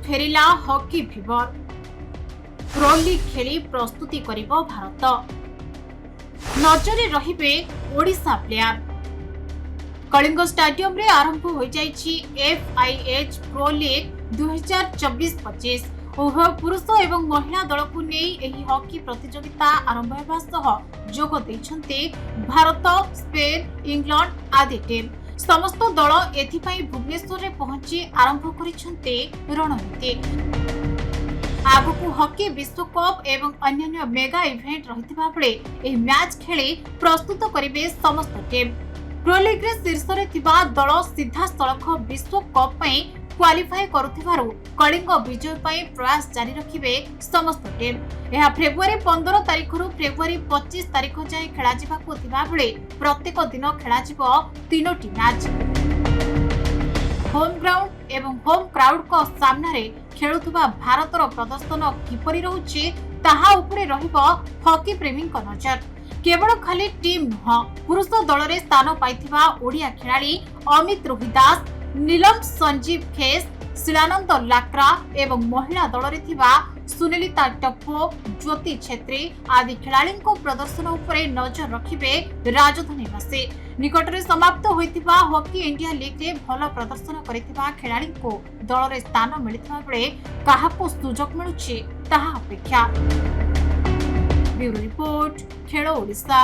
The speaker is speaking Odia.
ଫେରିଲା ହକି ଫିଭର। ପ୍ରୋ ଲିଗ୍ ଖେଳି ପ୍ରସ୍ତୁତି କରିବ ଭାରତ। ନଜରରେ ରହିବେ ଓଡ଼ିଶା ପ୍ଲେୟାର। କଳିଙ୍ଗ ଷ୍ଟାଡିୟମରେ ଆରମ୍ଭ ହୋଇଯାଇଛି ଏଫ୍ଆଇଏଚ୍ ପ୍ରୋ ଲିଗ୍ 2024-25। ଉଭୟ ପୁରୁଷ ଏବଂ ମହିଳା ଦଳକୁ ନେଇ ଏହି ହକି ପ୍ରତିଯୋଗିତା ଆରମ୍ଭ ହେବା ସହ ଯୋଗ ଦେଇଛନ୍ତି ଭାରତ, ସ୍ପେନ୍, ଇଂଲଣ୍ଡ ଆଦି ଟିମ୍। ସମସ୍ତ ଦଳ ଏଥିପାଇଁ ଭୁବନେଶ୍ୱରରେ ପହଞ୍ଚି ଆରମ୍ଭ କରିଛନ୍ତି ରଣନୀତି। ଆଗକୁ ହକି ବିଶ୍ୱକପ୍ ଏବଂ ଅନ୍ୟାନ୍ୟ ମେଗା ଇଭେଣ୍ଟ ରହିଥିବା ବେଳେ ଏହି ମ୍ୟାଚ୍ ଖେଳି ପ୍ରସ୍ତୁତ କରିବେ ସମସ୍ତ ଟିମ୍। ପ୍ରୋ ଲିଗ୍ରେ ଶୀର୍ଷରେ ଥିବା ଦଳ ସିଧାସଳଖ ବିଶ୍ୱକପ୍ ପାଇଁ କ୍ୱାଲିଫାଏ କରୁଥିବାରୁ କଳିଙ୍ଗ ବିଜୟ ପାଇଁ ପ୍ରୟାସ ଜାରି ରଖିବେ ସମସ୍ତ ଟିମ୍। ଏହା ଫେବୃଆରୀ 15 ତାରିଖରୁ ଫେବୃଆରୀ 25 ତାରିଖ ଯାଏଁ ଖେଳାଯିବାକୁ ଥିବାବେଳେ ପ୍ରତ୍ୟେକ ଦିନ ଖେଳାଯିବ ତିନୋଟି ମ୍ୟାଚ୍। ହୋମ୍ ଗ୍ରାଉଣ୍ଡ ଏବଂ ହୋମ୍ କ୍ରାଉଡଙ୍କ ସାମ୍ନାରେ ଖେଳୁଥିବା ଭାରତର ପ୍ରଦର୍ଶନ କିପରି ରହୁଛି, ତାହା ଉପରେ ରହିବ ହକି ପ୍ରେମୀଙ୍କ ନଜର। କେବଳ ଖାଲି ଟିମ୍ ନୁହଁ, ପୁରୁଷ ଦଳରେ ସ୍ଥାନ ପାଇଥିବା ଓଡ଼ିଆ ଖେଳାଳି ଅମିତ ରୋହିଦାସ, ନୀଲମ ସଞ୍ଜୀବ ଖେସ୍, ଶିଳାନନ୍ଦ ଲାକ୍ରା ଏବଂ ମହିଳା ଦଳରେ ଥିବା ସୁନିଲିତା ଟପ୍ପୋ, ଜ୍ୟୋତି ଛେତ୍ରୀ ଆଦି ଖେଳାଳିଙ୍କ ପ୍ରଦର୍ଶନ ଉପରେ ନଜର ରଖିବେ ରାଜଧାନୀବାସୀ। ନିକଟରେ ସମାପ୍ତ ହୋଇଥିବା ହକି ଇଣ୍ଡିଆ ଲିଗ୍ରେ ଭଲ ପ୍ରଦର୍ଶନ କରିଥିବା ଖେଳାଳିଙ୍କୁ ଦଳରେ ସ୍ଥାନ ମିଳିଥିବା ବେଳେ କାହାକୁ ସୁଯୋଗ ମିଳୁଛି, ତାହା ଅପେକ୍ଷା। ବ୍ୟୁରୋ ରିପୋର୍ଟ, ଖେଳ ଓଡ଼ିଶା।